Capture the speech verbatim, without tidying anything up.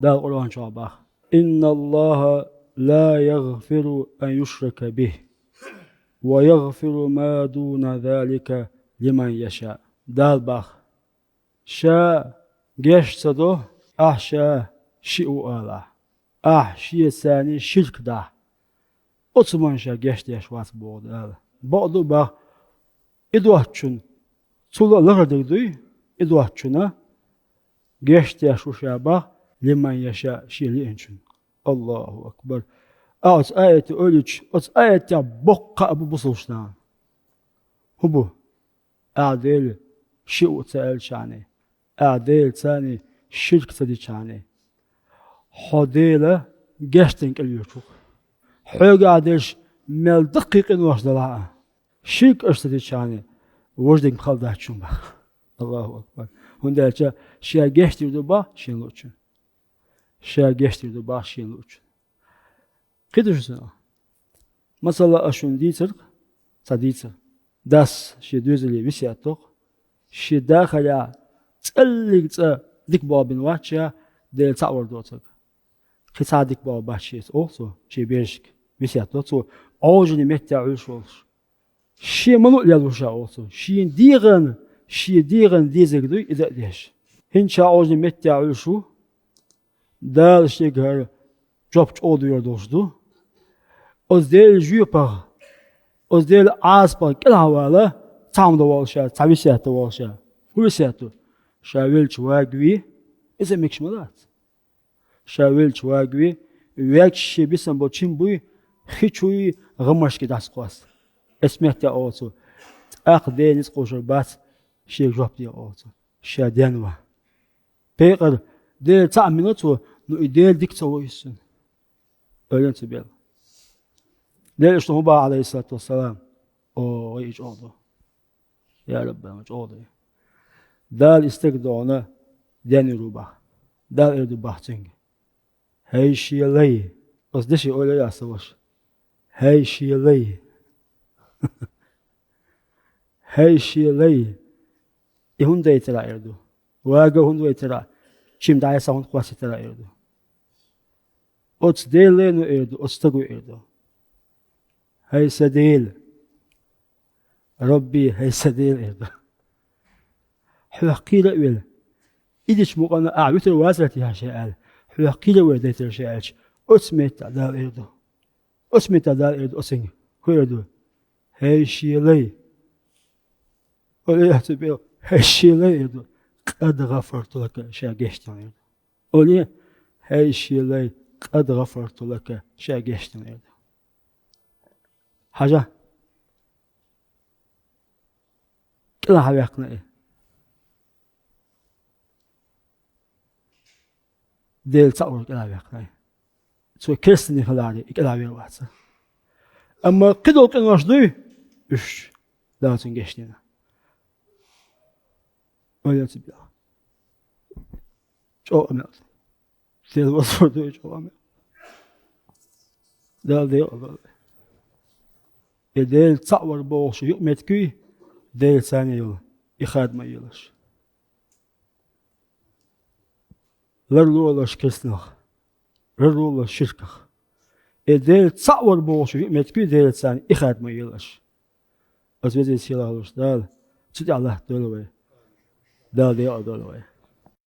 Дала Къуръан чохь бах: «Инна Аллаха ла ягъфиру ан юшрака бихи, ва ягъфиру ма дуна залика лиман яша». Дала бах: Ша геч ца до, ахь ша шиъ ву алахь, ахь шеца ширк дахь, оцу ман ша геч деш вац боху Дала. Бакъ ду бах, и доцучун, цул а лахара дерг дуй, и доцучунна геч деш ву ша бах, лиман яша, шен лиъначун. Аллаху акбар! Ахь оцу аятехь ойла йича, оцу аятехь боккха а бу бусалбачунна. ХӀун бу? Ахь Дела шиъ ву ца аьллачхьана, ахь Делаца ширк ца дичхьана, хьо Дела гечдина кӀел йоьлхуш ву. Хьоьгахь дерш мел даккхий къинош делахь а, ширк аша ца дичхьана, важа дерг хала дац шуна бах. Аллаху акбар! ХӀунда аьлча ша гечдийр ду бах шен луъучун. Ша гечдийр ду бах шен луъучун. КхидӀа шу цунах. Масала, ас шуна дийцарх цхьа дийцар. Дас шен доьзале весет до-кх, шен дахарехь цӀаллиг цӀа дика болх бина вац ша, Дела цхьаъ вар доцург. Кхин цхьа а дика болх бац шеца, олу цо, шен берашка весет до цо, Ӏожаллин меттехь Ӏуьллуш волуш. Шен ма луъу лелла ву ша, олу цо. Шен дегӀан, шен дегӀан дезарг дуй иза а деш. ХӀинца ша Ӏожаллин меттехь Ӏуьллуш ву, Дала шега хӀара жоп чӀогӀа доьхур долуш ду. Оцу Делан жоьпах, оцу Делан Ӏазапах кӀелхьа вала, цхьа хӀума дан волуш ша, цхьа весет дан волуш ша. ХӀун весет ду? Ша велча вагаве, иза мегаш ма дац. Ша велча вагаве, вегча шен бисам болу чим буй, хи чуй, гӀамашкахь дӀасакхосса. Эцу меттехь олу цо, тӀаккха Дела ницкъ кхочур бац, шега жоп де олу цо. Ша денван. Пекъар, Дела цхьаъ мила цо, ну и Дела дика ца ву иза цунна. Ойла ца бел. Делан элчано хӀун бах, Ӏалайхиссалату вассалам? О, вай и чӀогӀа ду. Я Рабби, ма чӀогӀа ду. Дала и стаг догӀана денвийр ву бах. Дала эр ду бах цуьнга: «ХӀай шен лай!» Оцу деши ойла яц сан ваша. «ХӀай шен лай!» «ХӀай шен лай!» И хӀунда дайтархьа эр ду? Вагар хӀунда вайтархьа? Чим дӀасакхосса хӀунда кхоссийтархьа эр ду? Оцу Делан лайно эр ду, оцу стаго эр ду. «ХӀай сан Дела!» Рабби, хӀай сан Дела, эр ду. Хьох кхера а велла, и дечу мукъана ахь вуьтур вацара техьа ша аьлла, хьох кхера а велла дайтара ша аьлча, оцу меттехь Дала эр ду. Оцу меттехь Дала эр ду оцуьнга. ХӀун эр ду? «ХӀай шен лай!» Оле, цу пел, «ХӀай шен лай!» эр ду. «Къад гӀафарту лака», ша гечдина эр ду. Оле, «ХӀай шен лай, къад гӀафарту лака», ша гечдина эр ду. Хьажа. КӀелхьа ваьккхина и. Дела цхьаъ вар кӀелхьа ваьккхина и. Цо керстаний хиларе, и кӀелхьа вер вац. Амма кхидолу къинош дуй, уьш Дала цунна гечдина. Ойла ца бел. ЧӀогӀа мел. Дела вазор ду и чӀогӀа мел. Дала декъал дойла. И Дела цхьаъ вар бохуш юкъаметтиг юй, Делаца йолу и хадам а елаш. Ларлолаш керстанах, ларлолаш ширках. И Дела цхьаъ вар бохуш юкъаметтиг юй, Делаца и хадам а елаш. Ас везачу сийлахь волчу Дала цу тӀехь латтадойла вай. Дала декъал дойла вай.